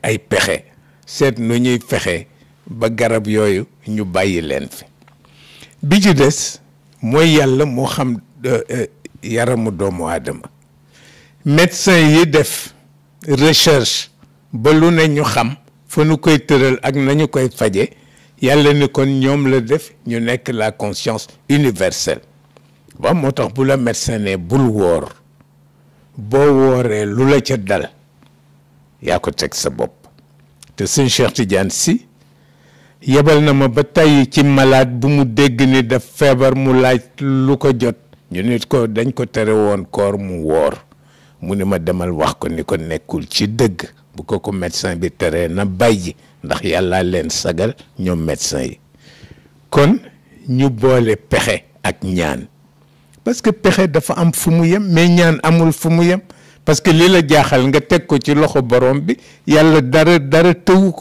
ay pexe seet nu ñuy fexe ba garab yooyu ñu bàyyi leen fi. bi ci des mooy yàlla moo xam yaramu doomu aadama. médecin yi def recherche ba lu ne ñu xam fa nu koy tëral ak nañu koy faje yàlla ni kon ñoom la def ñu nekk la conscience universelle. waaw moo tax bu la médecin ne bul woor boo wooree lu la ca dal yaa ko teg sa bopp. te sëñ Cheikh Tidiane Sy yebal na ma ba tàyyi ci malade bu mu dégg ni daf feebar mu laaj lu ko jot ñu nit ko dañ ko tere woon koor mu woor mu ni ma demal wax ko ni ko nekkul ci dëgg bu ko médecin bi teree na bàyyi ndax yàlla leen sagal ñoom médecin yi. kon ñu boole pexe ak ñaan parce que pexe dafa am fu mu yem mais ñaan amul fu mu yem parce que li la jaaxal nga teg ko ci loxo borom bi yàlla dara tëwu ko.